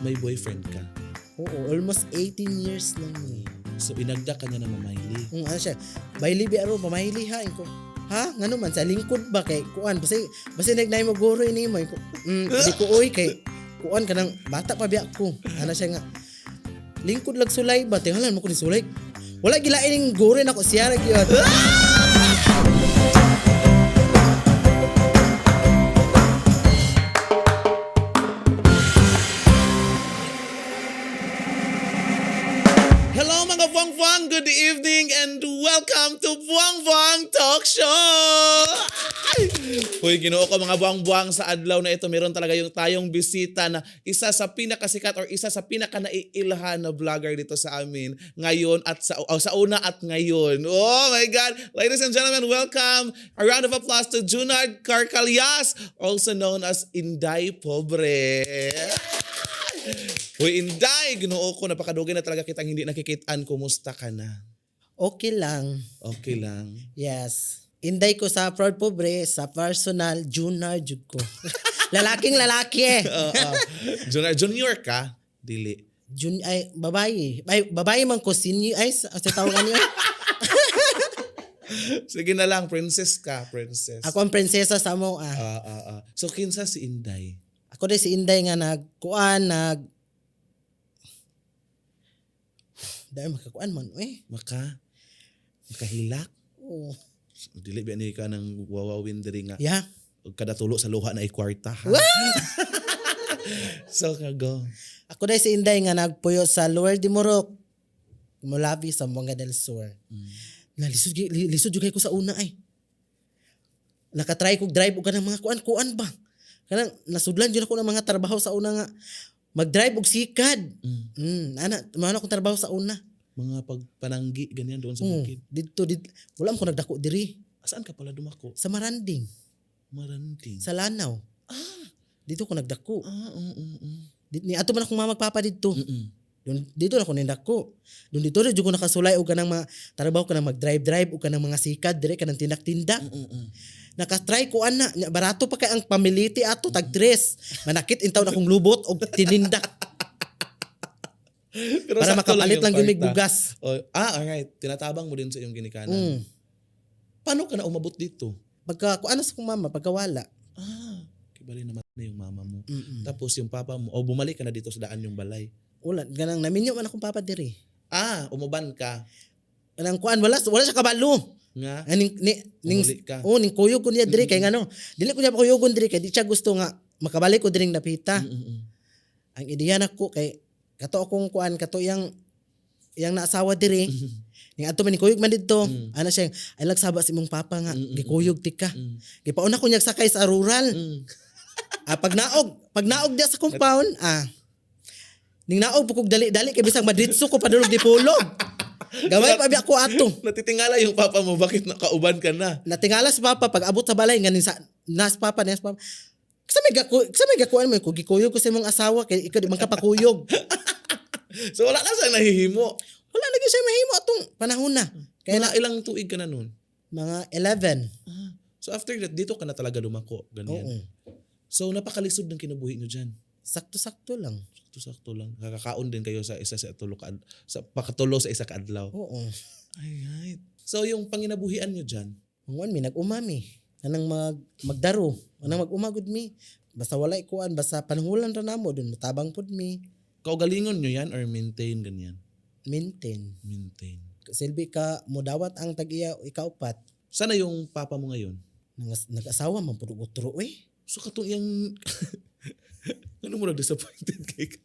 May boyfriend ka. Oo, almost 18 years lang ni. So inagda ka niya na mamayli. Kung ano siya, bayli bi aro pamayli ha inko. Ha, ngano man sa lingkod ba kay kuan basta basta nagnay mo guro ini mo inko. Di ko oy kay kuan kanang bata pa biya ko. Ana siya nga lingkod lag sulay ba tingnan mo ko ni sulay. Wala gilain ning guro nako siya ra gyud. Hello mga Buwang-Buwang! Good evening and welcome to Buwang Buwang Talk Show! Ay! Hoy, ginoo ko mga buwang-buwang, sa adlaw na ito meron talaga yung tayong bisita na isa sa pinakasikat or isa sa pinaka naiilhan na vlogger dito sa amin ngayon at sa oh, sa una at ngayon. Oh my God! Ladies and gentlemen, welcome! A round of applause to Junard Carcalias, also known as Inday Pobre. Hoy, Inday, ginoo ko, napakadugay na talaga kitang hindi nakikitaan. Kumusta ka na? Okay lang. Okay lang. Yes. Inday ko sa proud pobre, sa personal, junior jud ko. Lalaking lalaki eh. Oo. Junior, junior ka? Dili. Jun ay babae. Ay babae man ko senior ay sa tawag ani. Sige na lang, princess ka, princess. Ako ang prinsesa sa mo ah. Ah. So, kinsa si Inday? Ako din si Inday nga nagkuan nag Dahil makakuan man eh. Maka? Makahilak? Oo. Dili ba ni ka ng wawawin diri nga Yeah. kada tulo sa luha na ikwarta ha? So, ka go. Ako din si Inday nga nagpuyo sa Lower Dimurok. Mulabi sa Zamboanga del Sur. Na lisod lisod jud kay ko sa una ay. Nakatry kog drive og kanang mga kuan-kuan ba. Kanang nasudlan jud ako ng mga trabaho sa una nga mag-drive og sikad. Ana, mao na akong trabaho sa una. Mga pagpananggi, ganyan doon sa bukid. Didto did wala man ko nagdako diri Saan ka pala dumako? sa Maranding, Maranting. sa Lanao. Dito ko nagdako. Ah, oo, oo, oo. Ni ato man akong mama papa didto. Mm-mm. Dun, dito na ko nindako. Dun dito ra jud ko nakasulay og kanang mga trabaho kanang mag-drive-drive og kanang mga sikad dire kanang tindak-tindak. Mm-mm. Nakatry ko ana, nya barato pa kay ang pamiliti ato tag tres. Manakit intaw na akong lubot og tinindak Pero para sakto makapalit yung lang gyud mig kwarta. bugas. Oh, alright. Tinatabang mo din sa iyong ginikanan. Paano ka na umabot dito? Pagka kuan sa kong mama pagka wala. Ah, kibali naman na yung mama mo. Mm-mm. Tapos yung papa mo, o bumalik ka na dito sa daan yung balay. Wala ganang naminyo man akong papa diri. Ah, umuban ka. Kanang kuan wala wala siya kabalo. Nga, Aning ni ning umuli ka. oh ning kuyog ko niya diri kay ngano. Dili ko niya pakuyogon diri kay di siya gusto nga makabalik ko diring napita. Mm-mm. Ang ideya nako kay kato akong kuan kato yang yang naasawa diri. Ning adto man ni kuyog man didto. Ana siya ay lagsaba si imong papa nga gikuyog tika. Gipauna ko niya sakay sa rural. Ah, pag naog diya sa compound, ah. Ning naog pukog dali-dali kay bisag madritso ko padulog di pulog. Gamay pa biya ko ato. Natitingala yung papa mo, bakit nakauban ka na? Natingala si papa pag abot sa balay nga ning sa nas papa nas papa. Sa may gaku, sa may gakuan mo ko gikuyog ko sa imong asawa kay ikaw di man ka pakuyog. So wala na siya nahihimo. Wala lagi siya mahimo atong panahon na. Kaya Mga ilang tuig ka na nun? mga 11. Ah, so after that, dito ka na talaga lumako. Ganyan. Oo. So napakalisod ng kinabuhi nyo dyan. Sakto-sakto lang. Sakto-sakto lang. Kakakaon din kayo sa isa sa tulo ka, sa pakatulo sa isa ka adlaw. Oo. Alright. So yung panginabuhian nyo dyan, Manguan mi nag-umami. Anang magdaro, anang mag-umagod mi. Basta walay kuan, basta panhulan ra namo dun matabang pud mi. kaugalingon nyo yan or maintain ganyan? Maintain. Maintain. Silbi ka modawat ang tag-iya ikaupat. Sana yung papa mo ngayon? Nag-asawa man pud og utro eh. So katong iyang ano mo disappointed kay ka?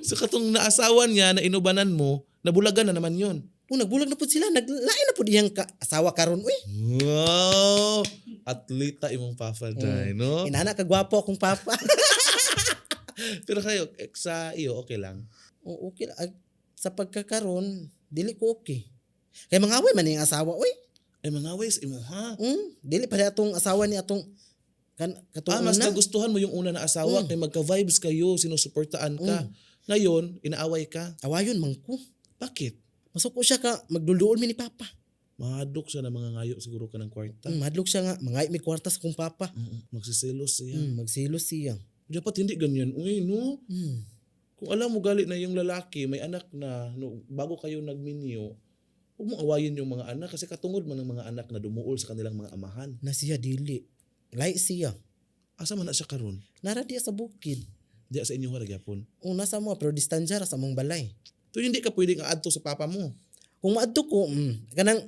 So katong naasawa niya na inubanan mo, nabulagan na naman yun. Oh, nagbulag na pud sila, naglain na pud iyang asawa karon uy. Wow! Atleta imong papa day, no? Inana ka gwapo akong papa. Pero kayo, eh, sa iyo, okay lang. Oh, okay lang. Ag- Sa pagkakaron, dili ko okay. Kay mangaway man iyang asawa uy. Ay, mga ways, imo ha? Dili pa atong asawa ni atong kan katong Ah, mas una. nagustuhan mo yung una na asawa kay magka-vibes kayo, sinusuportaan ka. Ngayon, inaaway ka. Awayon man ko. Bakit? Masuko siya ka magdulduol mi ni papa. Mahadlok siya na mga ngayo siguro ka ng kwarta. Madlok siya nga mangay mi kwarta sa kong papa. Magsiselos siya. Magsilos siya. Dapat hindi ganyan. Uy, no? Kung alam mo gali na yung lalaki, may anak na, no, bago kayo nagminyo, huwag mo awayin yung mga anak kasi katungod man ng mga anak na dumuol sa kanilang mga amahan. Na siya dili. Lahi siya. Asa man na siya karon? Nara diya sa bukid. Diya sa inyo gyapon? O nasa mo pero distansya ra sa among balay. So hindi ka pwedeng aadto sa papa mo. Kung maadto ko, kanang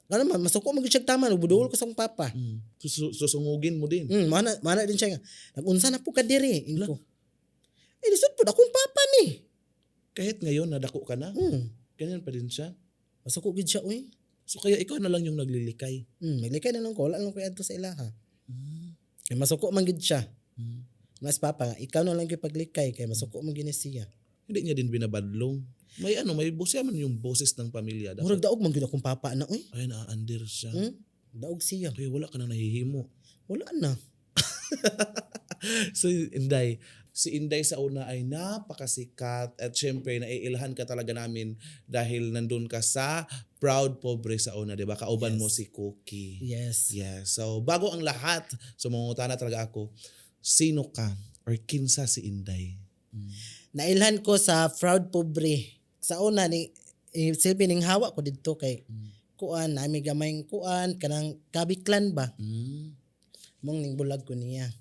kanang masuko man gyud siya tama, buduol ko sa akong papa. Susungugin mo din. Mana din siya nga. Nagunsa na po ka diri inko. Eh lisod pud akong papa ni. Kahit ngayon nadako ka na, ganyan pa din siya. Masuko gyud siya uy. So kaya ikaw na lang yung naglilikay. Maglikay na lang ko, wala lang ko adto sa ilaha. Kay masuko man gyud siya. Mas papa nga, ikaw na lang gyud paglikay kay masuko man gyud ni siya. Hindi niya din binabadlong. May ano, may boses man yung boses ng pamilya. Dapat, Murag daog man gyud akong papa na uy. ay, naa-under siya. Daog siya. Kaya wala ka na nahihimo. Wala na. So Inday, si Inday sa una ay napakasikat at syempre naiilhan ka talaga namin dahil nandun ka sa Proud Pobre sa una, 'di ba? Kauban mo si Cookie. Yes. Yeah. So bago ang lahat, so mangungutana talaga ako, sino ka or kinsa si Inday? Nailhan ko sa Proud Pobre. Sa una ni eh, silbi ning hawa ko didto kay kuan nami gamayng kuan kanang kabiklan ba mong ning bulag ko niya.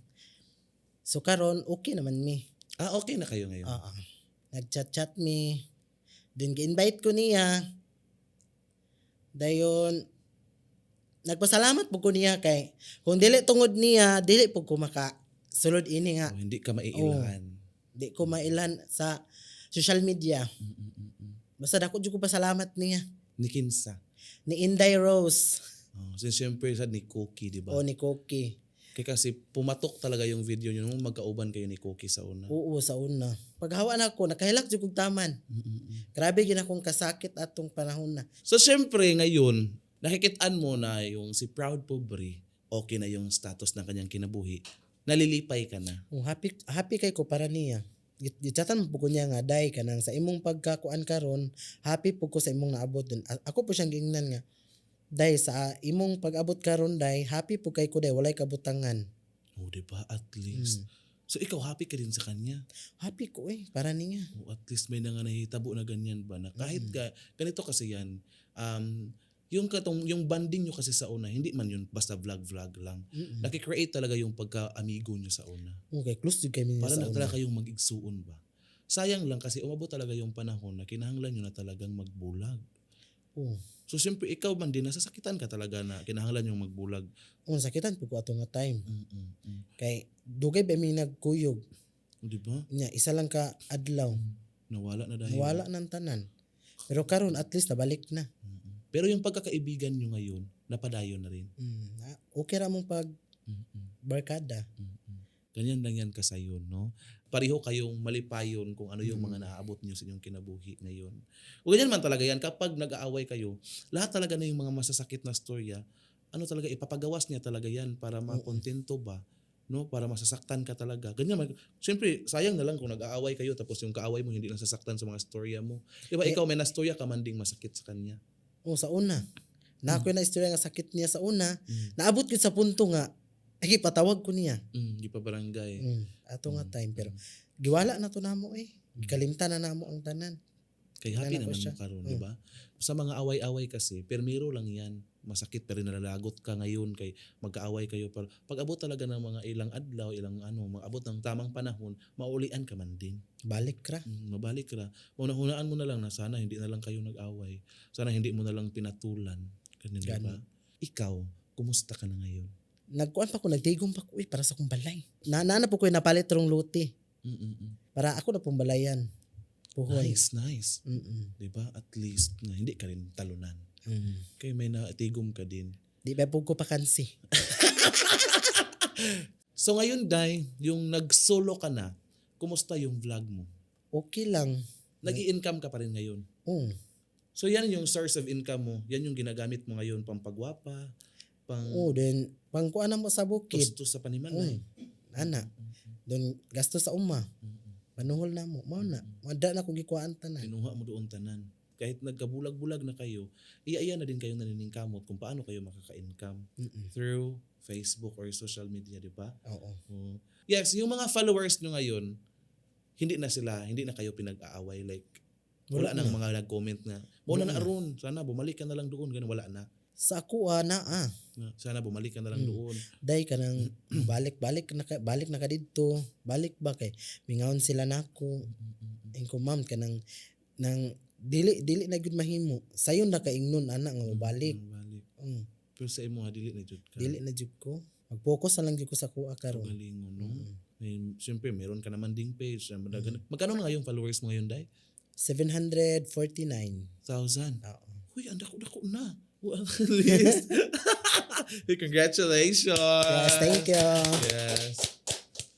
So karon okay naman mi. Ah, okay na kayo ngayon. Oo. Nag-chat-chat mi. Then gi-invite ko niya. Dayon nagpasalamat po ko niya kay kung dili tungod niya dili po ko maka sulod ini nga Oh, hindi ka maiilhan. di ko mailan sa social media. Basta dako jud ko pasalamat niya Ni kinsa. ni Inday Rose Oh, so syempre sa ni Cookie, di ba? o ni Koki. Kaya kasi pumatok talaga yung video niyo nung magkauban kayo ni Cookie sa una. Oo, sa una. Paghawa na ako, nakahilak jud kog taman. Grabe gid akong kasakit atong panahon na. So syempre ngayon, nakikitaan mo na yung si Proud Pobre, okay na yung status ng kanyang kinabuhi. Nalilipay ka na. Oh, happy happy kay ko para niya. Gichatan po ko niya nga day kanang sa imong pagkakuan karon, happy po ko sa imong naabot dun. Ako po siyang giingnan nga day sa imong pag-abot karon day, happy po kay ko day walay kabutangan. Oh, di ba? At least. So ikaw happy ka din sa kanya. Happy ko eh para niya. Oh, at least may nga nahitabo na ganyan ba na kahit ka, ganito kasi yan, yung katong yung bonding nyo kasi sa una, hindi man yun basta vlog-vlog lang. Nakikreate talaga yung pagka-amigo nyo sa una. Okay, close jud kay mi niya Para sa na una. talaga kayong mag-igsuon ba? Sayang lang kasi umabot talaga yung panahon na kinahanglan nyo na talagang magbulag. Oh. So siyempre ikaw man din nasasakitan ka talaga na kinahanglan yung magbulag. Oh, sakitan po ko ato nga time. Kay dugay ba mi nagkuyog. O, di ba? Nya isa lang ka adlaw, Nawala na dahil. nawala ng tanan. Pero karon at least nabalik na. Pero yung pagkakaibigan nyo ngayon, napadayon na rin. Okay ra mong pag barkada. Ganyan lang yan kasayon, no? Pareho kayong malipayon kung ano yung mga naaabot nyo sa inyong kinabuhi ngayon. O ganyan man talaga yan, kapag nag-aaway kayo, lahat talaga na yung mga masasakit na storya, ano talaga, ipapagawas niya talaga yan para makontento ba? No? Para masasaktan ka talaga. Ganyan man. Siyempre, sayang na lang kung nag-aaway kayo tapos yung kaaway mo hindi nasasaktan sa mga storya mo. Di ba ikaw may nastorya ka man ding masakit sa kanya? Oh, sa una. Na ako na istorya nga sakit niya sa una. Naabot gyud sa punto nga ay patawag ko niya. Di pa barangay. Ato nga time pero giwala na to namo eh. Gikalimtan na namo ang tanan. Kay happy Wala ko naman siya. mo karon, di ba? Sa mga away-away kasi, permiro lang 'yan. Masakit pero nalalagot ka ngayon kay magkaaway kayo pero pag abot talaga ng mga ilang adlaw, ilang ano, maabot ng tamang panahon, maulian ka man din. Balik ra. Mabalik ra. Maunahunaan mo na lang na sana hindi na lang kayo nag-away. Sana hindi mo na lang pinatulan. Ganun, di ba? Ganun. Ikaw, kumusta ka na ngayon? Nagkuan pa ko, nagtigom pa ko eh, para sa akong balay. Na na po ko napalit rong luti para ako na pong balayan. Puhon. Nice, nice. Di ba? At least na hindi ka rin talunan. Kay may natigom ka din. Di ba po ko pakansi? So ngayon, Day, yung nag-solo ka na, kumusta yung vlog mo? Okay lang. Nag-i-income ka pa rin ngayon. Oh. So yan yung source of income mo. Yan yung ginagamit mo ngayon pampagwapa, pang Oh, then pangkuan na mo sa bukid. tustos sa panimalay. Ana. Doon gasto sa uma. Panuhol na mo. Mao na. Wala na kung gikuhaan tanan. Kinuha mo doon tanan. Kahit nagkabulag-bulag na kayo, iya-iya na din kayo naniningkamot kung paano kayo makaka-income through Facebook or social media, di ba? Oo. Oo. Yes, yung mga followers nyo ngayon, hindi na sila, hindi na kayo pinag-aaway. Like, wala Wala nang mga nag-comment na, "Wala na aron, sana bumalik ka na lang doon." Ganun, wala na. Sa ako ah, na ah. "Sana bumalik ka na lang doon." Day kanang balik balik na ka, balik na ka didto. Balik ba kay mingawon sila nako. Ingko, "Ma'am, kanang nang dili dili na gyud mahimo. Sayon na ka ingnon ana nga mobalik." Balik. Mm. Pero sa imo nga, dili na jud ka. Dili na jud ko. Mag-focus na lang jud ko sa kuha karon. Galingon, no? Eh, siyempre, meron ka naman ding page. Magkano na nga yung followers mo ngayon, Day? 749. Thousand. Oo. Uy, ang dako-dako na. Well, at least. Hey, congratulations! Yes, thank you. Yes.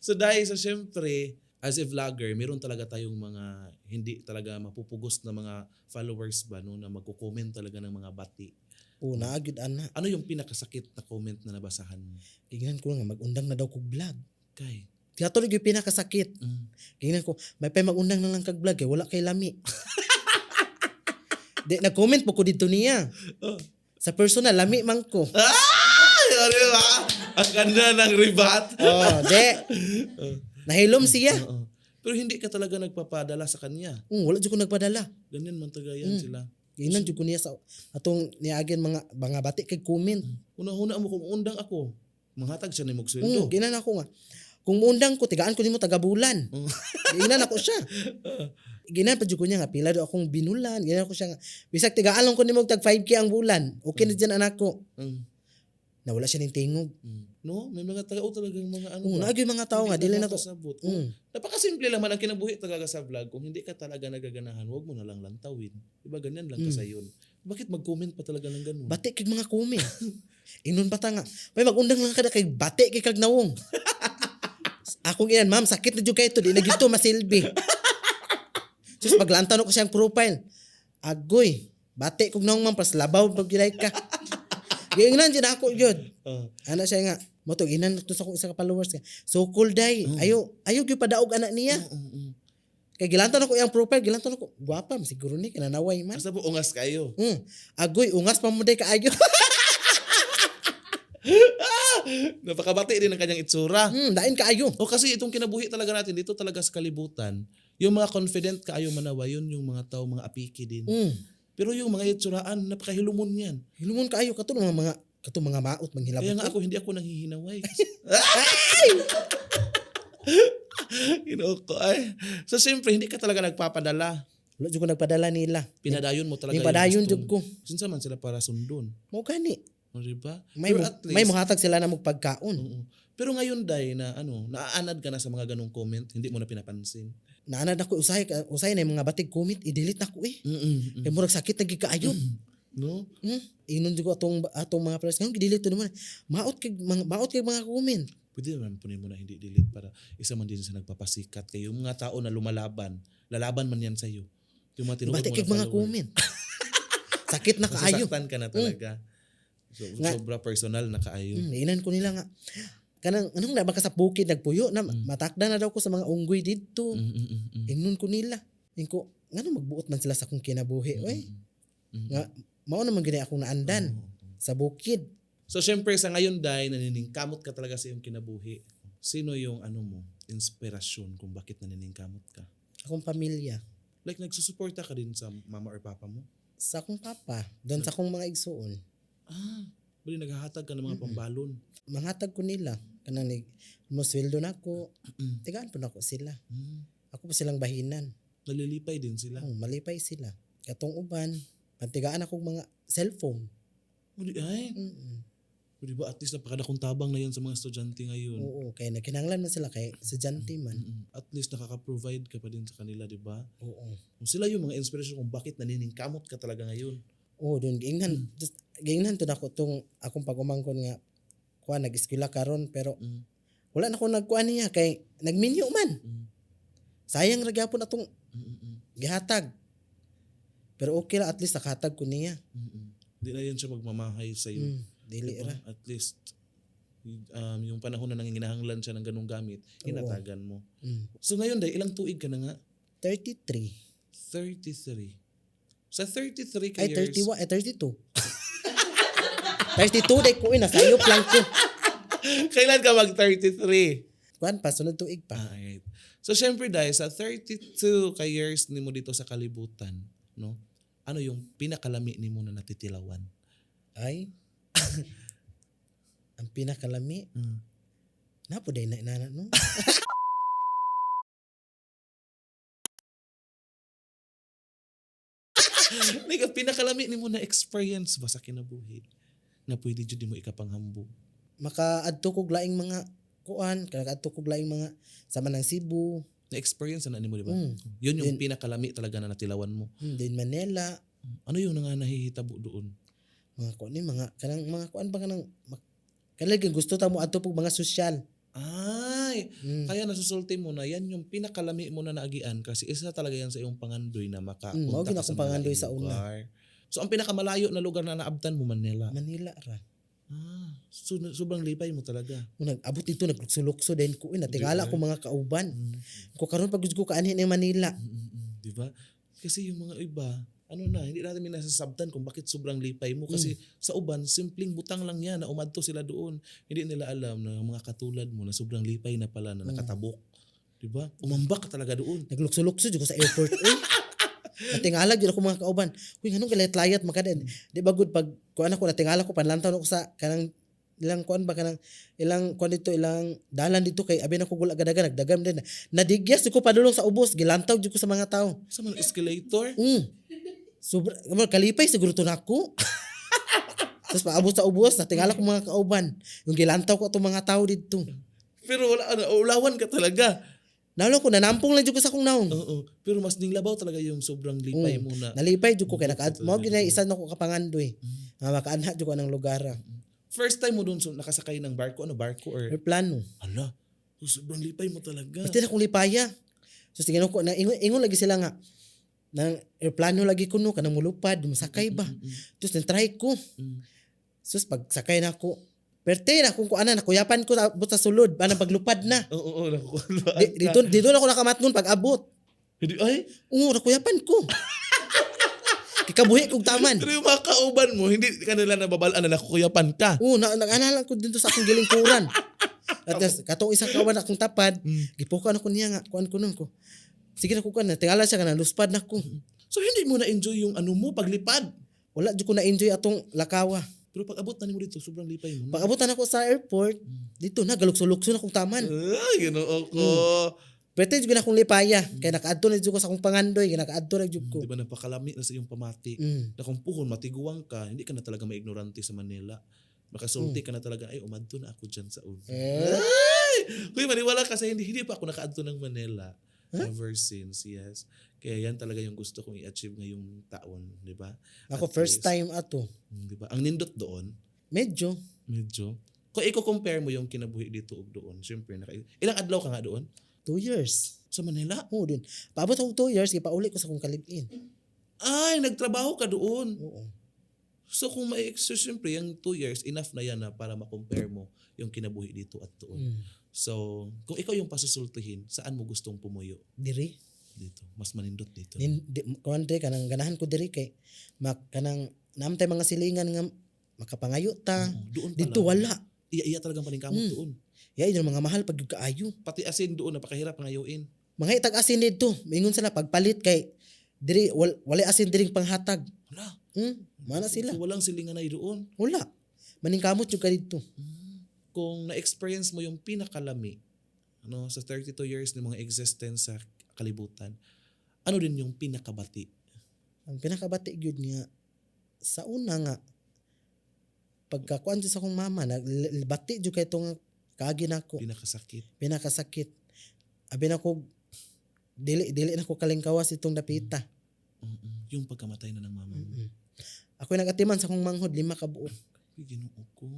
So dahil sa siyempre, as a vlogger, meron talaga tayong mga hindi talaga mapupugos na mga followers ba, no, na magko-comment talaga ng mga bati. Oh, naa gyud ana. Ano yung pinakasakit na comment na nabasahan mo? Gingnan ko nga mag-undang na daw kog vlog. Kay. Kato yung pinakasakit. Gingnan ko, may pay mag-undang na lang kag vlog kay wala kay lami. Di nag-comment po ko dito niya. Oh. Sa personal, lami man ko. Ah! Di ba? Ang ganda ng rebut. Oh, di. Nahilom siya. Oo. Pero hindi ka talaga nagpapadala sa kanya. Wala jud ko nagpadala. Ganyan man talaga yan sila. Ginan jud ko niya sa atong niagin mga mga bati kay comment. Una-una mo kung undang ako, manghatag siya ni mong sweldo. Ginan ako nga. Kung muundang ko, tigaan ko nimo tagabulan. Ginan ako siya. Ginan pa jud ko niya nga pila do akong binulan. Ginan ako siya nga bisag tigaan lang ko nimo tag 5K ang bulan. Okay na dyan anak ko. Nawala siya ning tingog. No, may mga tao talagang mga ano Oh, ba? naa gyud mga tao nga Hindi dili na to. nakakasabot. Napakasimple lang man ang kinabuhi talaga sa vlog. Kung hindi ka talaga nagaganahan, huwag mo na lang lantawin. Diba ganyan lang ka sa yun. Bakit mag-comment pa talaga ng ganun? Bati kay mga comment. Ingnon pa ta nga. May mag-undang lang kada kay bati kay kag nawong. Akong inan, "Ma'am, sakit na jud kay to, di na gyud to masilbi." Sus, paglantaw ko siyang profile. Agoy, bati kog nawong, ma'am, pas labaw pag gilay ka. Giingnan jud ako jud. Ana siya nga, mo to inan to sa akong isa ka followers nga. So cool day. Ayo, ayo gyud padaog anak niya. Kay gilantaw ko iyang profile, gilantaw ko, gwapa man siguro ni kananaway man. Basta po ungas kayo. Agoy, ungas pa mo day kaayo. Napakabati din ang kanyang itsura. Dain kaayo. O kasi itong kinabuhi talaga natin dito talaga sa kalibutan, yung mga confident kaayo manawa, yun yung mga tao, mga apiki din. Pero yung mga itsuraan, napakahilumon yan. Hilumon kaayo kato mga kato mga maot manghilabot. Kaya nga ako, hindi ako nanghihinaway. Ginoo ko ay. So siyempre, hindi ka talaga nagpapadala. Wala jud ko nagpadala nila. Pinadayon mo talaga. Yung padayon yung jud ko. gusto mo. Sinsa man sila para sundon. Mao gani. O, diba? May Pero at least, may muhatag sila na mong pagkaon. Oo. Pero ngayon, Day, na ano, naaanad ka na sa mga ganong comment, hindi mo na pinapansin. Naanad ako usahay usahay na yung mga batig comment i-delete nako eh. Kay murag sakit na gid kaayo. No? Ingnon jud ko atong atong mga followers ngano gi-delete to naman. Maot kay mga comment. Pwede naman punin mo na hindi delete para isa man din sa nagpapasikat kayo. Yung mga tao na lumalaban, lalaban man yan sa'yo. Yung mga tinuod Bati mo kay na mga follower. comment. Sakit na kaayo. Masasaktan ka na talaga. So, sobra personal na kaayo. Inan ko nila nga kanang anong na baka sa bukid nagpuyo na matakda na daw ko sa mga unggoy didto. Ingnon ko nila. Ingko ngano magbuot man sila sa akong kinabuhi oy. Nga mao naman gani akong naandan sa bukid. So syempre sa ngayon, Day, naniningkamot ka talaga sa iyong kinabuhi. Sino yung ano mo, inspirasyon kung bakit naniningkamot ka? Akong pamilya. Like nagsusuporta ka din sa mama or papa mo? Sa akong papa, doon sa akong mga igsuon. Ah, bali naghahatag ka ng mga pambalon. Manghatag ko nila kanang ni mo sweldo nako. Tigaan po nako sila. Ako po silang bahinan. Nalilipay din sila. Oh, malipay sila. Katong uban, pantigaan ako mga cellphone. Uli, ay, di ba at least napakadakong tabang na yan sa mga estudyante ngayon. Oo, kay nagkinahanglan man sila kay estudyante man. At least nakaka-provide ka pa din sa kanila, di ba? Oo. Kung sila yung mga inspiration kung bakit naniningkamot ka talaga ngayon. Oo, dun giingnan, just giingnan to nako tong akong pag-umangkon nga kuan nag-eskwela karon pero wala na ko nagkuan niya kay nagminyo man. Sayang ra gyapon atong gihatag. Pero okay lang, at least nakahatag ko niya. Hindi na yan siya magmamahay sa'yo. Dili Diba? ra. At least yung panahon na nanginahanglan siya ng ganung gamit, hinatagan mo. So ngayon, Day, ilang tuig ka na nga? 33. 33. Sa 33 ka Ay, years. 31, ay, 32. 32 day ko, eh, nasayop lang ko. Kailan ka mag 33? Kuan pa, sunod tuig pa. Alright. So syempre dahil sa 32 ka years nimo dito sa kalibutan, no? Ano yung pinakalami nimo na natitilawan? Ay. Ang pinakalami. Napo day na inana, no? Like, ang pinakalami nimo na experience ba sa kinabuhi na pwede jud nimo ikapanghambog? Makaadto kog laing mga kuan, makaadto kog laing mga sama ng Cebu, Na-experience na nimo, di ba? Mm. Yun yung pinakalami talaga na natilawan mo. Din Manila, Ano yung nga nahihitabo doon? Mga kuan ni mga kanang mga kuan ba kanang kanang gusto ta mo adto pug mga sosyal. Ay, kaya nasusulti mo na yan yung pinakalami mo na naagian kasi isa talaga yan sa iyong pangandoy na makapunta Mao gyud ka akong sa pangandoy malaing sa una. lugar. So ang pinakamalayo na lugar na naabtan mo, Manila. Manila ra. Ah, so, sobrang lipay mo talaga. Kung nag-abot dito, naglukso-lukso din ko. Eh, natingala Di ko mga kauban. Ko karon pag gusto ko kaanhin ng Manila. Di ba? Kasi yung mga iba, ano na, hindi natin minasasabtan kung bakit sobrang lipay mo. Kasi sa uban, simpleng butang lang yan na umadto sila doon. Hindi nila alam na mga katulad mo na sobrang lipay na pala na nakatabok. Di ba? Umambak ka talaga doon. Naglukso-lukso jud ko sa airport. Uy. Natingala jud ako mga kauban. Uy, nganong kalayat-layat makaden. Di ba good pag kuan ako, natingala ko, panlantaw ako sa kanang ilang kuan ba kanang ilang kuan dito, ilang dalan dito kay abi na ko gula gadagan, nagdagam din. Nadigyas jud ko padulong sa ubos, gilantaw jud ko sa mga tao. Sa mga escalator. Sobra, kalipay siguro to nako. Tapos paabot sa ubos, natingala ko mga kauban. Yung gilantaw ko atong mga tao dito. Pero wala, ano, ulawan ka talaga. Nalo ko, nanampong lang jud ko sa akong naong. Oo. Pero mas ninglabaw talaga yung sobrang lipay mo na. Nalipay jud ko kay naka mao gyud na isa nako kapangandoy. Nga makaanha jud ko anang lugar. First time mo doon so, nakasakay ng barko, ano barko or Aeroplano. Ala, sobrang lipay mo talaga. Basta na akong lipaya. So sige ko na ingon, ingon lagi sila nga nang aeroplano lagi kuno kanang mulupad masakay ba. Tapos nang-try ko. Sus pagsakay na ako. Perte na kung kuana nakuyapan ko abot sa sulod anang paglupad na. Oo, nakukulaan Di, dito dito na ako nakamatngon pag abot. Hindi, ay, Oo, nakuyapan ko. Kikabuhi kog taman. pero yung mga kauban mo, hindi ka nila nababalaan na nakukuyapan ka. Oo, na nag-analang ko dito sa akong gilingkuran. At tas, katong isang kawan akong tapad, gipukan ako niya nga, kuan ko nun ko. Sige na ko kuan, tingala siya nga naluspad na ko. So hindi mo na-enjoy yung ano mo, paglipad. Wala jud ko na-enjoy atong lakawa. Pero pag abot na nimo dito, sobrang lipay mo. Na. Pag abutan ako sa airport, dito na galukso-lukso na kong taman. Ay, ginoo ko. Pwede jud na akong lipaya, kay nakaadto na jud ko sa akong pangandoy, kay nakaadto na jud ko. Di ba napakalami na sa iyong pamati. Na kung puhon, matiguang ka, hindi ka na talaga maignorante sa Manila. Makasulti ka na talaga, ay, umadto na ako dyan sa una. Eh? Ay! Kuya, maniwala ka sa hindi, hindi pa ako nakaadto ng Manila. Ever since, yes. Kaya yan talaga yung gusto kong i-achieve ngayong taon, di ba? Ako At first least, time ato. Di ba? Ang nindot doon, Medyo medyo. Kung i-compare mo yung kinabuhi dito ug doon, syempre, ilang adlaw ka nga doon? 2 years. Sa Manila? Oo dun. Paabot ako 2 years, gipauli ko sa akong kalibin. Ay, nagtrabaho ka doon. Oo. So kung may so, syempre, yung 2 years, enough na yan na para ma-compare mo yung kinabuhi dito at doon. So, kung ikaw yung pasusultihin, saan mo gustong pumuyo Diri. dito? Mas manindot dito. Nin, di, kuan diri kanang ganahan ko diri kay mak kanang naamtay mga silingan nga makapangayo ta. Oo, doon pala. Dito wala. Iya-iya talagang paningkamot doon. Ya yun mga mahal pag gyud kaayo. Pati asin doon, napakahirap ngayuin. Mga itag asin dito, mingon sila pagpalit kay diri walay asin diring panghatag. Wala. Mana sila. So, walang silingan ay doon. Wala. Maningkamot jud ka dito. Kung na-experience mo yung pinakalami ano, sa 32 years ng mga existence sa kalibutan, ano din yung pinakabati? Ang pinakabati gyud nga sa una nga pagkakuan jud sa akong mama nagbati jud kay tong kaagi nako. Pinakasakit? Pinakasakit. Abi na ko dili dili na ko kalingkawas itong dapita. Yung pagkamatay na ng mama mo. Ako nagatiman sa akong manghod 5 ka buok. Uy, Ginoo ko.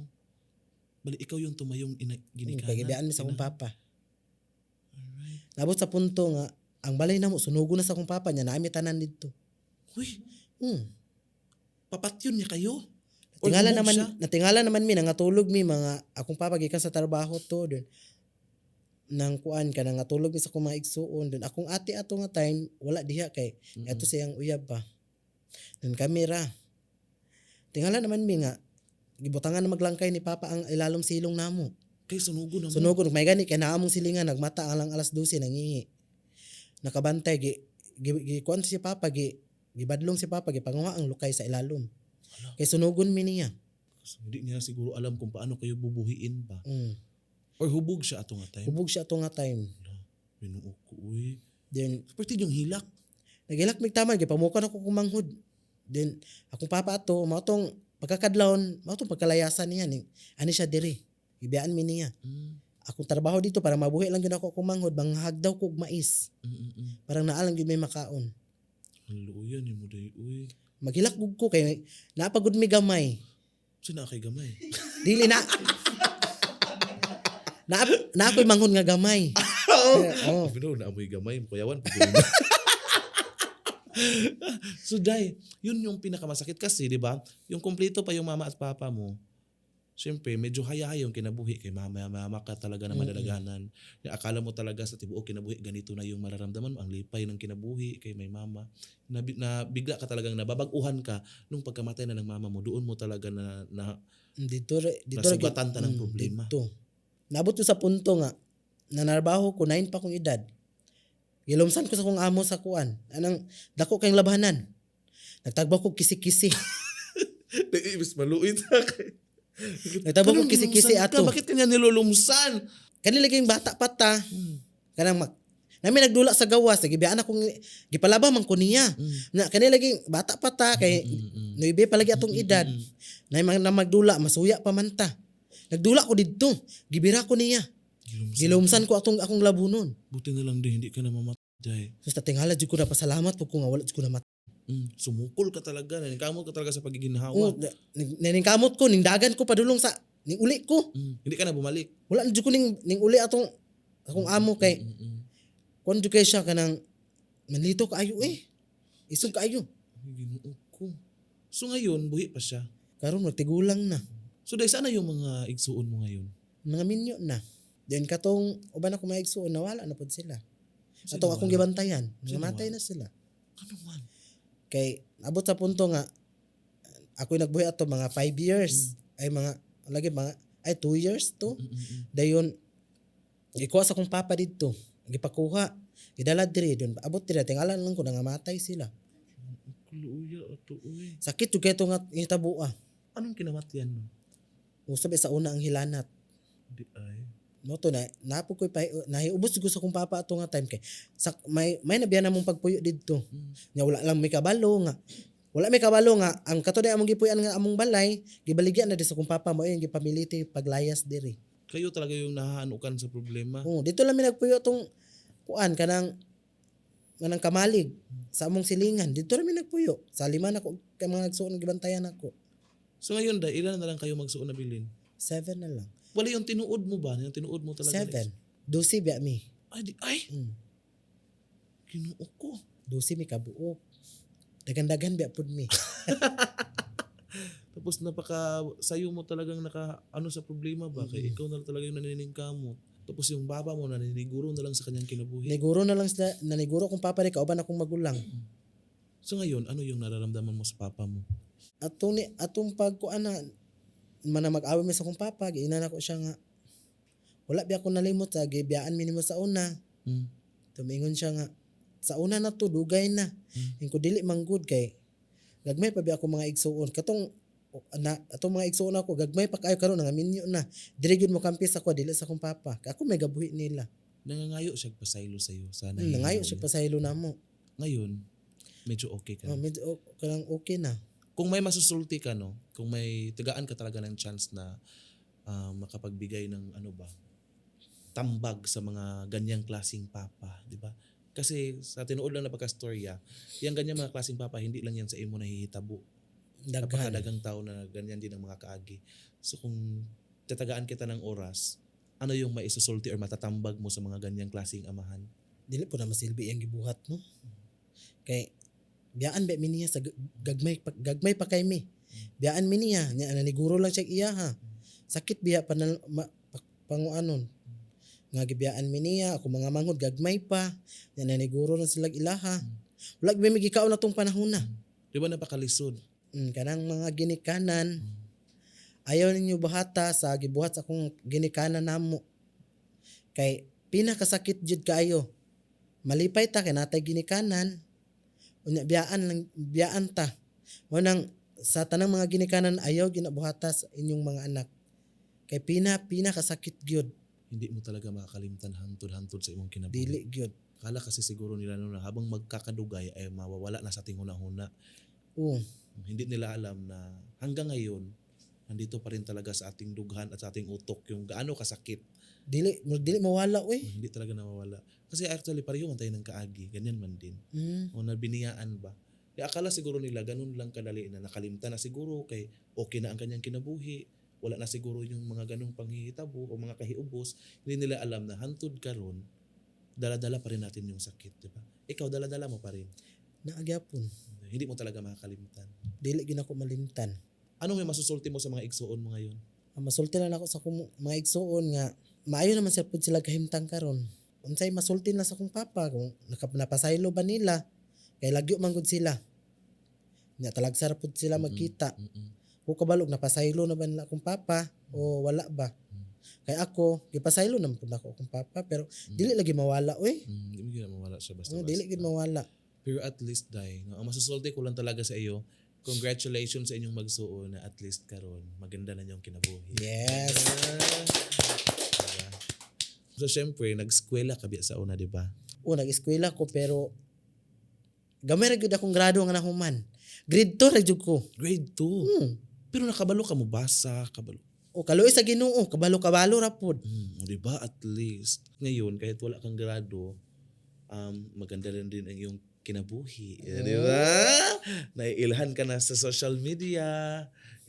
Bali, ikaw yung tumayong ina, ginikanan. Kay gibiyaan mi sa akong papa. Alright. Nabot sa punto nga ang balay namo sunugo na sa akong papa niya naami tanan didto. Uy, papatyon niya kayo? Or Tingala bumog naman, siya? natingala naman mi nangatulog mi mga akong papa gikan sa trabaho to dun. Nang kuan ka nangatulog mi sa akong mga igsuon dun. Akong ate ato nga time wala diha kay ato siyang uyab pa. Then kamera. Tingala naman mi nga gibutangan na maglangkay ni Papa ang ilalom silong namo. Kay sunugo na mo. Sunugon may gani kay naa among silingan nagmata ang lang alas 12 nangihi. Nakabantay gi gi, gi kuan si Papa, gi gibadlong si Papa, gipanguha ang lukay sa ilalom. Hala. Kay sunugon mi niya. Hindi niya siguro alam kung paano kayo bubuhiin ba. Or hubog siya ato nga time. Hubog siya ato nga time. Binuo ko, uy. Then Pwede yung hilak. nagilak mig taman, gipamukan ako kumanghod. Then akong papa ato mao tong pagkakadlawon, mao tong pagkalayasan niya ni ani siya diri. Gibiyaan mi niya. Akong trabaho dito para mabuhi lang gyud ako kumanghod, manghagdaw ko og mais. Parang naa lang gyud may makaon. Ang luya ni mo day, uy. Maghilak gud ko kay napagod mi gamay. Sina kay gamay. Dili na. Na na ako'y manghod nga gamay. Oh. Bino na amoy gamay, kuyawan. So Jai, yun yung pinakamasakit kasi, di ba? Yung kumpleto pa yung mama at papa mo. Siyempre, medyo haya yung kinabuhi kay mama, mama ka talaga na madalaganan. Akala mo talaga sa tibuok kinabuhi, ganito na yung mararamdaman mo, ang lipay ng kinabuhi kay may mama. Na bigla ka talagang nababaguhan ka nung pagkamatay na ng mama mo, doon mo talaga na, na Dito ra nasugatan ta ng problema. Dito. Nabot ko sa punto nga nanarbaho ko, 9 pa kong edad. Gilumsan ko sa kong amo sa kuan. Anang dako kayong labanan. Nagtagbaw ko kisi-kisi. Ibis maluit sa akin. Nagtagbaw ko kisi-kisi Anong ato. Ka? Bakit kanya nilulumsan? Kanila kayong bata pa ta. Kanang mag Nami nagdula sa gawas, gibiyaan akong gipalaba man ko niya. Na kanila lagi bata pa ta kay nuibe pa lagi atong edad. Na na magdula masuya pa man ta. Nagdula ko didto, gibira ko niya. Gilumsan. Gilumsan ko atong akong labunon. Buti na lang din, hindi ka na mamatay. So sa tingala jud ko na pasalamat po ko nga wala jud ko na mat. Sumukol ka talaga. Naningkamot ka talaga sa pagiginhawa. Oh, naningkamot ko ningdagan ko padulong sa ning uli ko. Hindi ka na bumalik. Wala na jud ko ning uli atong akong amo kay kuan jud kay siya kanang manlito kaayo eh. Isog kaayo. Ay, Ginoo ko. So ngayon, buhi pa siya. Karon magtigulang na. So dahil saan na yung mga igsuon mo ngayon? Mga minyo na. Then katong uban ako maigsuon nawala na pud sila. Sino Atong akong wala? gibantayan, Sino namatay wala? na sila. Ano man? Kay abot sa punto nga ako'y nagbuhi ato mga 5 years. Ay mga lagi mga ay 2 years to. Dayon gikuha sa akong papa didto. Gipakuha. Gidala diri don abot diri tingala lang ko nangamatay sila. Kuluya ato uy. Sakit jud kay to nga hitabo ah. Anong kinamatyan no? Usab sa una ang hilanat. Di ay. Mo to na napo ko'y nahiubos ko sa akong papa ato nga time kay sa, may nabiyan namong pagpuyo didto. Nya wala lang may kabalo nga. Wala may kabalo nga ang kato among gipuy-an nga among balay gibaligya na di sa akong papa mo yung gipamiliti paglayas diri. Kayo talaga yung nahaanukan sa problema. Oh, dito lang mi nagpuyo tong kuan kanang kanang kamalig sa among silingan. Dito ra mi nagpuyo. Sa lima na ko kay mga nagsuon gibantayan ako. So ngayon dahil ilan na lang kayo magsuon na bilin? 7 na lang. Wala yung tinuod mo ba? Yung tinuod mo talaga? 7. 12 biya mi. Ay, di, ay! Ginoo ko. 12 mi kabuok. Dagan-dagan biya pud mi. Tapos napaka sayo mo talagang naka ano sa problema ba kay ikaw na lang talaga yung naniningkamot. Tapos yung baba mo naniniguro na lang sa kanyang kinabuhi. Niguro na lang sila, naniguro akong papa ni kauban akong magulang. So ngayon, ano yung nararamdaman mo sa papa mo? Atong ni atong pagkuan na mana mag-away mi sa akong papa, giinan ako siya nga wala biya ako nalimot sa gibiyaan mi nimo sa una. Tumingon siya nga sa una na to dugay na. Ingko dili man good kay gagmay pa biya ako mga igsuon katong na atong mga igsuon ako gagmay pa kaayo karon nga minyo na. Dili gyud mo kampis ako dili sa akong papa. Kay ako may gabuhi nila. Nangangayo siya pasaylo sa'yo. Sana Nangayo siya pasaylo namo. Ngayon, medyo okay ka Oh, na. medyo kanang okay na. Kung may masusulti ka, no? Kung may tagaan ka talaga ng chance na makapagbigay ng ano ba, tambag sa mga ganyang klaseng papa, di ba? Kasi sa tinuod lang na pagkastorya, yung ganyang mga klaseng papa, hindi lang yan sa imo nahihitabo. Daghan. Napakadagang tao na ganyan din ang mga kaagi. So kung tatagaan kita ng oras, ano yung maisusulti or matatambag mo sa mga ganyang klaseng amahan? Dili po na masilbi ang gibuhat no. Kay biyaan ba mi niya sa gagmay pa kay mi. Biyaan mi niya nya naniguro lang siya iya ha. Sakit biya pa na, panguanon. Nga gibiyaan mi niya ako mga manghod gagmay pa nya naniguro lang sila ilaha. Wala gyud mi gikaon na tong panahon na. Di ba napakalisod? Kanang mga ginikanan, ayaw ninyo buhata sa gibuhat sa akong ginikanan namo. Kay pinakasakit jud kaayo. Malipay ta kay natay ginikanan. Unya biyaan lang, biyaan ta. Mao nang sa tanang mga ginikanan, ayaw ginabuhata sa inyong mga anak. Kay pinakasakit gyud. Hindi mo talaga makakalimtan hantod-hantod sa imong kinabuhi. Dili gyud. Kala kasi siguro nila noon na habang magkakadugay ay mawawala na sa ating huna-huna. Oo. Hindi nila alam na hanggang ngayon, nandito pa rin talaga sa ating dughan at sa ating utok yung gaano kasakit. Dili dili mawala oy. Hindi talaga nawawala. Kasi actually pareho man tayo ng kaagi. Ganyan man din. O nabiniyaan ba? Kaya akala siguro nila ganun lang kadali na nakalimtan na siguro kay okay na ang kanyang kinabuhi. Wala na siguro yung mga ganung panghihitabo o mga kahiubos. Hindi nila alam na hantod karon, dala-dala pa rin natin yung sakit, di ba? Ikaw, dala-dala mo pa rin. Naagyapon. Hindi mo talaga makakalimtan. Dili gyud ako malimtan. Anong may masusulti mo sa mga igsuon mo ngayon? Ang masulti lang ako sa akong mga igsuon nga maayo naman sila pud sila kahimtang karon. Unsay masulti na sa akong papa kung napasaylo ba nila kay lagyo man gud sila. Nya talagsa ra pud sila magkita. Ko kabalo napasaylo na ba nila akong papa o wala ba. Kay ako gipasaylo naman pud nako akong papa pero dili lagi mawala oy. Hindi mo gina mawala siya basta-basta. Oh, dili gid mawala. Pero at least, Day, no, ang masusulti ko lang talaga sa iyo, congratulations sa inyong magsuon na at least karon maganda na inyong kinabuhi. Yes. Diba? So, syempre, nag-eskwela ka biya sa una, di ba? O nag-eskwela ko pero gamay ra gyud akong grado nga nahuman. Grade 2 ra jud ko. Grade 2. Pero nakabalo ka mo basa, kabalo. O kaluoy sa Ginoo, kabalo-kabalo ra pod. O, di ba? At least, ngayon, kahit wala kang grado, maganda rin din ang iyong kinabuhi. Eh, di ba? Naiilhan ka na sa social media,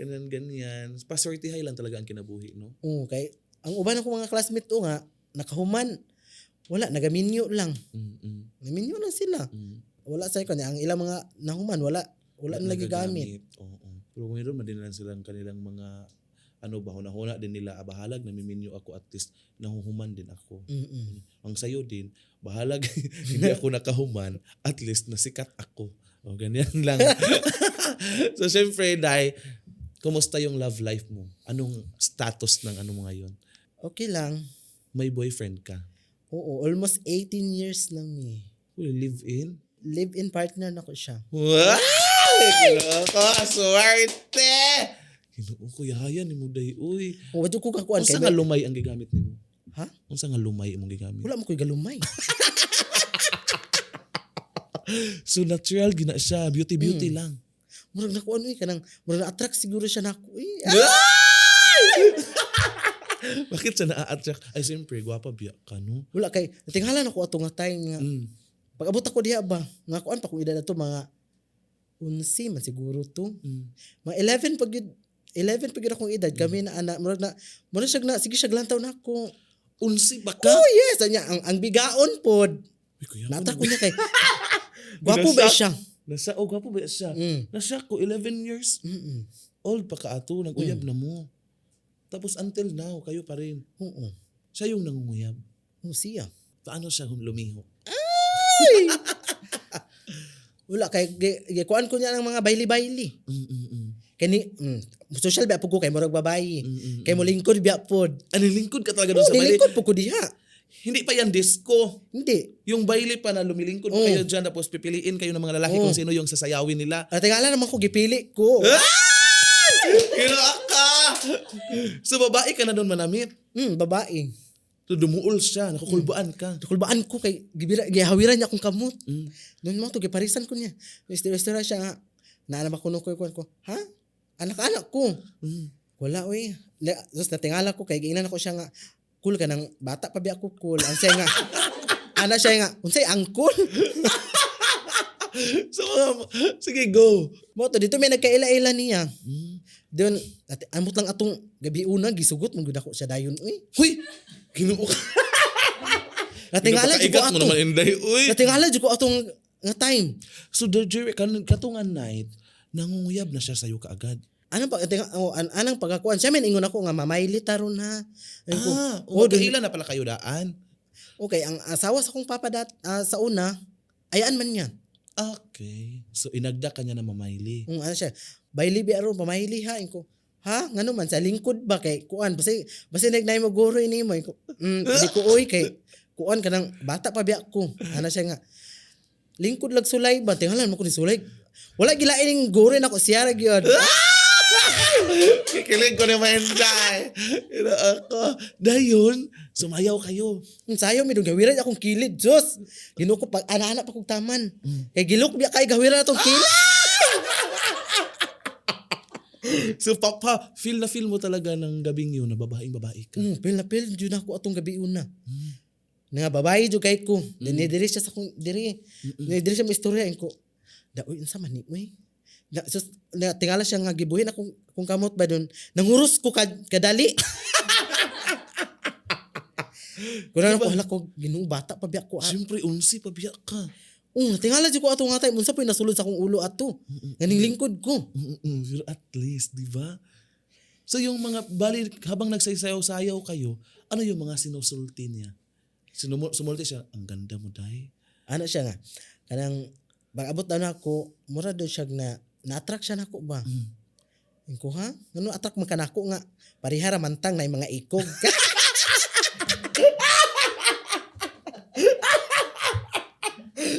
ganyan, ganyan. Paswertihay lang talaga ang kinabuhi, no? Oo, kay ang uban ako mga classmate ko nga nakahuman wala nagaminyo lang. Naminyo lang sila. Wala sa kanya ang ilang mga nahuman, wala wala na lagi gamit. Oo. Pero mayroon man din lang silang kanilang mga ano ba, hunahuna din nila, ah, bahalag namiminyo ako, at least nahuhuman din ako. Ang sayo din, bahalag hindi ako nakahuman, at least nasikat ako. O, ganyan lang. So, syempre, Dai, kumusta yung love life mo? Anong status ng ano mo ngayon? Okay lang. May boyfriend ka? Oo, almost 18 years na mi. Uy, live in? Live-in partner na ko siya. Wow! Ginoo, swerte! Ginoo ko, yahaya ni mo, Day. Uy. O wadyo ko kakuan Unsa kay nga lumay ang gigamit nimo? Ha? Unsa nga lumay imong gigamit? Wala mo ko'y galumay. So natural gina siya, beauty beauty lang. Murag nakuan uy kanang murag na-attract siguro siya nako eh. Bakit siya naa-attract? Ay siyempre, gwapa biya ka, no? Wala kay natinghalan ako ato nga time nga pag abot ako diha ba nga kuan pa kung edad ato mga 11 man siguro to. Mga 11 pag yun, 11 pag yun akong edad kami na ana murag na murag siya na sige siya glantaw na ako. Unsi ba ka? Oh yes, anya ang bigaon pod. Uy, kuya, Naatrak ko niya kay gwapo ba siya? Nasa, oh, gwapo ba siya? Nasa ko, 11 years old pa ka ato, nag-uyab na mo. Tapos until now, kayo pa rin. Oo. Siya yung nangunguyab. Oh, siya. Paano siya lumihok? Wala kay gikuan ko niya ng mga bayli-bayli. Kay ni social ba pud ko kay murag babayi. Kay molingkod biya pod. Ano, lingkod ka talaga doon Oh, sa baile? nilingkod pud ko diha. Hindi pa yan disco. Hindi. Yung baile pa na lumilingkod pa kayo dyan, tapos pipiliin kayo ng mga lalaki kung sino yung sasayawin nila. At tingala naman ko gipili ko. Ginoa ka! So babae ka na doon manamit. Babae. So dumuol siya, nakukulbaan ka. Kulbaan ko kay gibira gihawiran niya akong kamot. Doon mo to giparisan ko niya. Istorya siya nga. Naanam ako nung ko ko. Ha? Anak-anak ko. Wala oy. Tapos natingala ko kay giingnan ako siya nga cool ka ng bata pa biya ako cool. Ang siya nga ana siya nga unsay angkol. So sige, go. Mo to dito may nagkaila-ila niya. Doon at amot lang atong gabi una gisugot man gud ako siya dayon uy. Huy! Ginoo ka. Natingala jud ko Ginoo mo ato. naman, Inday. Uy! Natingala jud ko atong nga time. So the Jerry, katungan night, nangunguyab na siya sa'yo kaagad. Anong pag tinga, oh, anang pagakuan siya men ingon ako nga mamayli taron ha. Ayun ko, Ah, oh, oh, dun- kailan na pala kayo daan? okay, ang asawa sa akong papa dat, sa una, ayaan man niya. Okay. So inagda ka niya na mamayli. Ano siya, "Bayli bi aron pamayli ha." Inko, "Ha, ngano man sa lingkod ba kay kuan basta basta nagnay mo guro ini mo." Inko, di ko oy kay kuan kanang bata pa biya ko." Ana siya nga, "Lingkod lag sulay ba, tingalan mo ko ni sulay. Wala gilain ning guro nako siya ra gyud." Kikilig ko ni Maenday. Ina ako. Dayon, sumayaw kayo. Sayo mi dong gawiran akong kilid. Sus. Ginoo ko, pag ana-ana pa kog taman. Kay gilok biya kay gawiran atong kilid. So papa, feel na feel mo talaga ng gabing yun na babaeng babae ka. Feel na feel jud ako atong gabi una. Nga babae jud kay ko. Mm. Diri siya sa akong diri. Diri siya istorya ko. Da uy, unsa man ni uy. Da sus, na, tingala siya nga gibuhin akong kung kamot ba dun. Nanguros ko kadali. Kuna ko, hala ko, Ginoo, bata pa biya ko. Ah. Siyempre, 11 pa biya ka. Tingala jud ko ato nga time unsa po nasulod sa akong ulo ato. Ganing lingkod ko. Pero at least, di ba? So yung mga, bali, habang nagsasayaw-sayaw kayo, ano yung mga sinusulti niya? Sumulti siya, "Ang ganda mo, day." Ano siya nga kanang pag-abot daw na ako, mura daw siya na na-attract siya nako ba. Ko, "Ha, ngano attract man kanako nga parihara mantang na mga ikog?"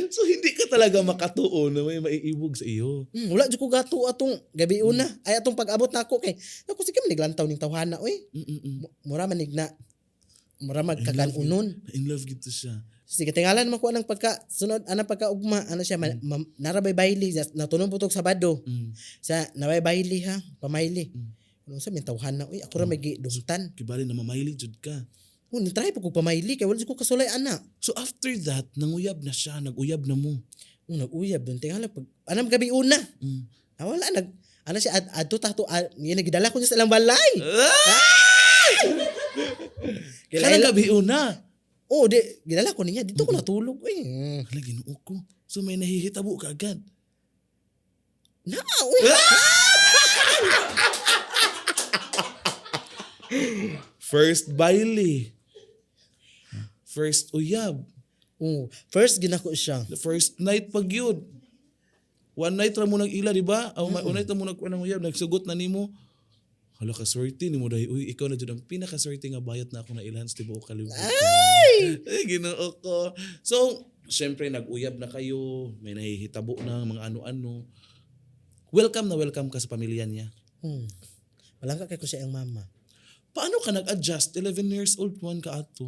So hindi ka talaga makatuon na may maiibog sa iyo. Wala jud ko gato atong gabi una. Ay, atong pag-abot nako kay ako sige man niglantaw ning tawhana oy. Mura man na mura magkakanunon. In love gito siya. Sige, tingalan man ko anang pagka sunod anang pagka ugma ano siya ma, narabay bayli natunog putog Sabado. Sa nabay bayli ha, pamayli. Ano sa min tawhana oy, ako ra may gidumtan. Kibali na mamayli jud ka. Oh, ni try pa ko pamayli kay wala jud ko kasulay ana. So after that, nanguyab na siya, naguyab na mo. Oh, nag-uyab dun tingala pag anang gabi una. Ah, wala nag ano siya adto ta to ah, gidala ko niya sa ilang balay. Kanang gabi una. Oh, di gidala ko niya dito ko natulog oy. Hala, Ginoo ko. So may nahihitabo ka agad. Na, uy. First baile. First uyab. Oh, first ginako siya. The first night pag yun. One night ra mo nag ila, di ba? Oh, one night ra mo nag ng uyab, nagsugot na nimo. Hala ka swerte nimo dahil uy, ikaw na jud ang pinakaswerte nga bayot na ako na ilhan sa tibuok kalibutan. Ay! Ay, Ginoo ko. So, syempre nag-uyab na kayo, may nahihitabo na mga ano-ano. Welcome na welcome ka sa pamilya niya. Palangka kay ko siya ang mama. Paano ka nag-adjust? 11 years old man ka ato.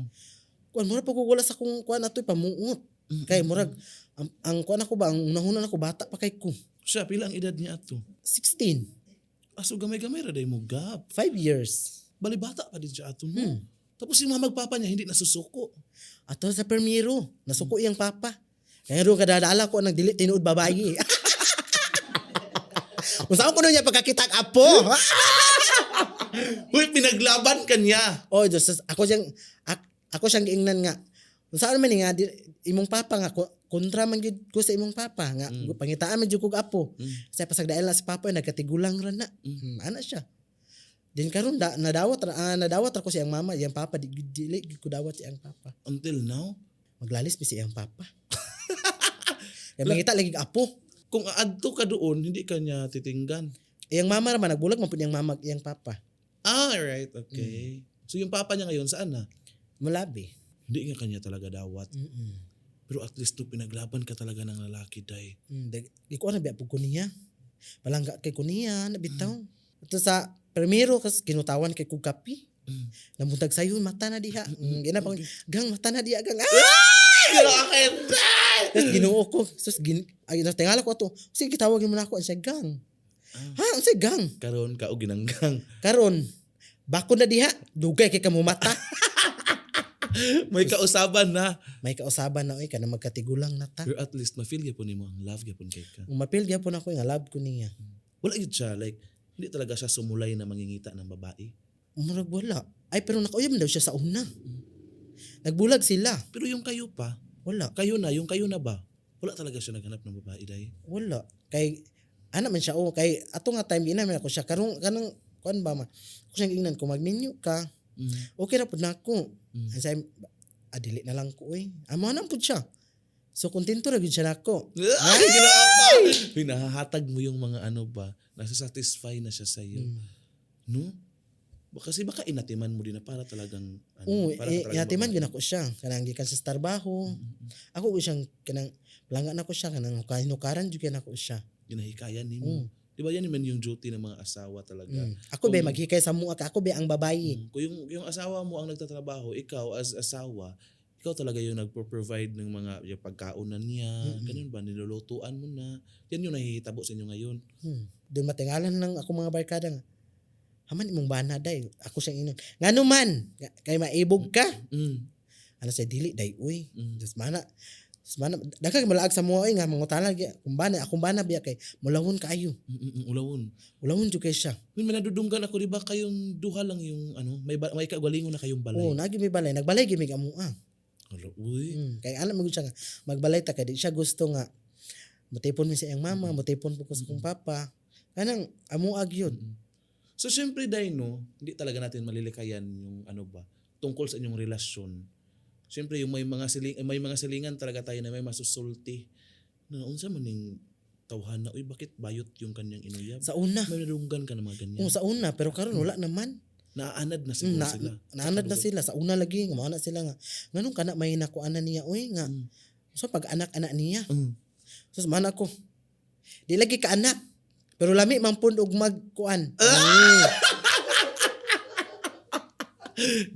Kuan murag pag wala sa kung kuan atoy pamuot. Kay murag ang kuan ako ba, ang unahuna nako bata pa kay ko. Siya, pila ang edad niya ato? 16. Aso gamay-gamay ra day mo gap. 5 years. Bali bata pa din siya ato no. Tapos yung mga magpapa niya hindi nasusuko. Ato sa permiro, nasuko iyang papa. Kaya doon kadadala ko ang dili tinuod babayi. Kung saan ko niya pagkakita ang apo. Uy, pinaglaban ka niya. Oh, Diyos, ako siyang giingnan nga. Kung saan man ni nga di, imong papa nga kontra man gyud ko sa imong papa nga pangitaan man jud kog apo. Sa pasagdael na si papa nagkatigulang ra na. Ana siya. Din karon da, nadawat ra ko siyang mama, iyang papa di dili gyud ko dawat siyang papa. Until now, Maglalis mi siyang papa. Kaya mangita lagi apo. Kung aadto ka doon, hindi ka niya titinggan. Iyang mama ra man nagbulag man pud iyang mama iyang papa. Ah, right, okay. So yung papa niya ngayon, saan na? Mulabi. Hindi nga kanya talaga dawat. Pero at least no, pinaglaban ka talaga ng lalaki, day. Di ko na biya pud ko niya. Palangga kay ko niya na bitaw. Ito sa primero kas kinutawan kay kog kapi. Namuntag sayo mata na diha. Gina pa gang mata na diha gang. Ah! Tapos Ginoo ko. Sus gin ay tingala ko ato. Sige gitawag mo na ako siya gang. Ha, unsay gang? Karon ka og ginanggang. Karon bako na diha, dugay kay kamo mata. May kausaban na. May kausaban na oy kana magkatigulang na ta. Pero at least ma-feel gyapon nimo ang love gyapon kay ka. Umapil gyapon ako nga love ko niya. Wala gyud siya like hindi talaga siya sumulay na mangingita ng babae. Murag wala. Ay pero nakauyab daw siya sa una. Nagbulag sila. Pero yung kayo pa, Wala. kayo na, yung kayo na ba? Wala talaga siya naghanap ng babae dahil. Wala. Kay ana man siya oh kay ato nga time ginamin ako siya karong kanang kuan ba ma. Ako siyang ingnan kung magminyo ka, okay ra pud nako. Ang say adili na lang ko oy. Amo na pud siya. So kontento ra gyud siya nako. Ay, ginoo ko. Uy, nahahatag mo yung mga ano ba, nasa-satisfy na siya sa'yo. No? Kasi baka inatiman mo din na para talagang, ano, Oo, para ka eh, talagang inatiman gyud ako siya. Kanang gikan sa trabaho. Ako gyud siyang kanang palangga nako siya, kanang hinukaran jud nako siya. Ginahikayan nimo. Di ba yan naman yung duty ng mga asawa talaga? Ako be maghikay sa mua ka, ako be ang babayi. Kung yung asawa mo ang nagtatrabaho, ikaw as asawa, ikaw talaga yung nagpo-provide ng mga yung pagkaon na niya, ganun ba, nilulutuan mo na. Yan yung nahihitabo sa inyo ngayon. Doon matingalan lang ako mga barkada nga. Haman imong bana day. Ako siyang inon. Ngano man kay maibog ka. Ano siya, dili day uy. Diyos mana. Diyos mana. Daghan kay malaag sa mua oy nga mangutana gyud. Kung bana akong bana biya kay mulawon kaayo. Ulawon. Ulawon jud kay siya. May manadudunggan ako, di ba kayong duha lang yung ano, may kagalingon na kayong balay. Oo, naagi may balay. Nagbalay gyud mig amua. Hala, uy. Kay alam mo gyud siya nga magbalay ta kay di siya gusto nga mutipon mi sa iyang mama, mutipon po ko sa akong papa. Kanang amua gyud. So syempre day no, hindi talaga natin malilikayan yung ano ba tungkol sa inyong relasyon. Syempre yung may mga silingan talaga tayo na may masusulti. Na unsa man ning tawhana, uy, bakit bayot yung kanyang inuyab? Sa una. May nadunggan ka ng mga ganyan. Oo, sa una, pero karon wala naman. Naaanad na siguro sila. Naanad na sila sa una lagi nga maana sila nga nganong kana may nakuana niya oy nga. So pag anak-anak niya. So man ako. Di lagi ka anak. Pero lami man pud og magkuan.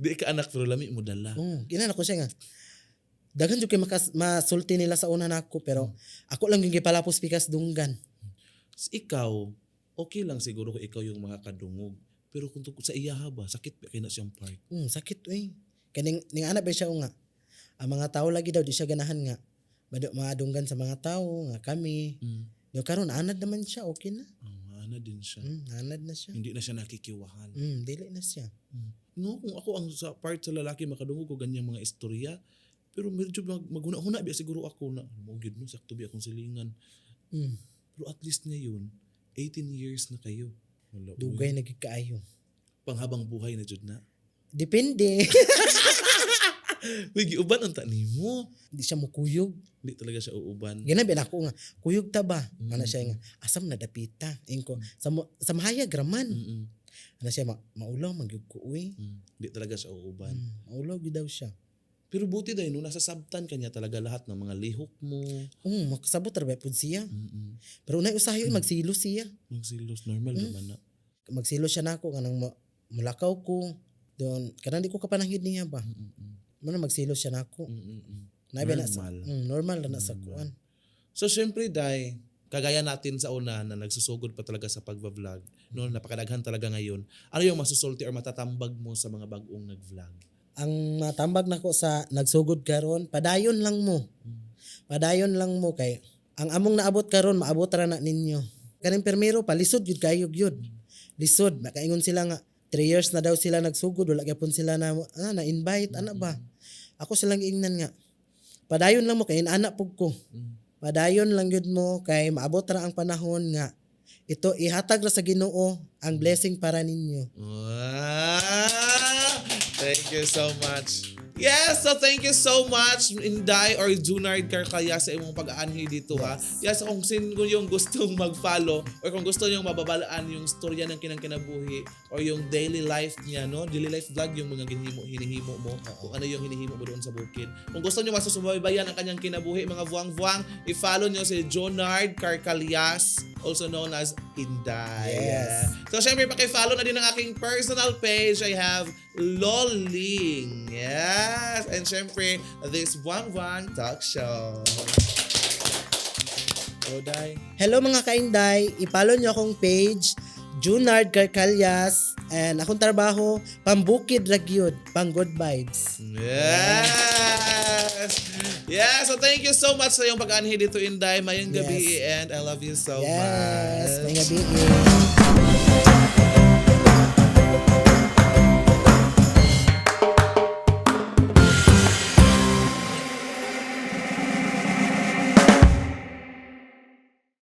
Di ka anak pero lami mo dala. Oh, ginan ako siya nga. Daghan jud kay makas masulti nila sa una nako pero ako lang yung gipalapos pikas dunggan. Ikaw, okay lang siguro kung ikaw yung mga kadungog. Pero kung sa iyaha ba, sakit ba kay na siyang part? Sakit uy. Kaning ning anak ba siya nga. Ang mga tao lagi daw di siya ganahan nga madunggan sa mga tao nga kami. Yo karon anad naman siya, okay na. Oh, ana din siya. Anad na siya. Hindi na siya nakikiwahan. Dili na siya. No, kung ako ang sa part sa lalaki makadungog ko ganyang mga istorya, pero medyo maghuna-huna biya siguro ako na mo gyud no, sakto biya akong silingan. Pero at least ngayon, 18 years na kayo. Wala, uy. Dugay na gyud kaayo. Panghabang buhay na jud na. Depende. Uy, giuban ang ta nimo. Di siya mukuyog. Hindi talaga siya uuban. Ginabi na ako nga, kuyog ta ba? Ana siya nga, asam na dapita. Ingko, sa mahayag raman. Ana siya, maulaw man gyud ko uy. Di talaga siya uuban. Maulaw gyud daw siya. Pero buti dahil no, nasasabtan kanya talaga lahat ng mga lihok mo. Oo, makasabot ra ba pud siya. Pero unay usahay magsilos siya. Magsilos, normal naman na. Magsilos siya nako kanang mulakaw ko. Doon, kanang di ko kapananghid niya ba. Muna magsilos siya nako. Nabi na sa, Normal. normal na sa kuan. So syempre Day, kagaya natin sa una na nagsusugod pa talaga sa pagba-vlog, no, napakadaghan talaga ngayon. Ano yung masusulti or matatambag mo sa mga bagong nag-vlog? Ang matambag nako sa nagsugod karon, padayon lang mo. Padayon lang mo kay ang among naabot karon maabot ra na ninyo. Kaning permiro pa lisod gyud kayo gyud. Lisod makaingon sila nga 3 years na daw sila nagsugod, wala gyapon sila na na invite ana ba. Ako silang giingnan nga padayon lang mo kay anak pug ko. Padayon lang gyud mo kay maabot ra ang panahon nga ito ihatag ra sa Ginoo ang blessing para ninyo. Wow! Thank you so much. Yes, so thank you so much Inday or Junard Carcaya sa imong pag-aanhi dito ha. Yes, kung sino yung gustong mag-follow or kung gusto niyo mababalaan yung storya ng kinang kinabuhi or yung daily life niya, no? Daily life vlog yung mga hinihimo mo, kung ano yung hinihimo mo doon sa bukid. Kung gusto niyo masusubaybayan ang kanyang kinabuhi, mga buwang-buwang, i-follow niyo si Junard Carcalias, also known as Inday. Yes. So, syempre, paki-follow na din ang aking personal page. I have Loling. Yes. And syempre, this Buwang Buwang Talk Show. Oh, Day. Hello mga kainday, i-follow niyo akong page Junard Carcalias and akong trabaho pambukid ra gyud, pang good vibes. Yes! Yeah, so thank you so much sa iyong pag-anhi dito, Inday. Mayong gabi and I love you so Yes, much. may gabi.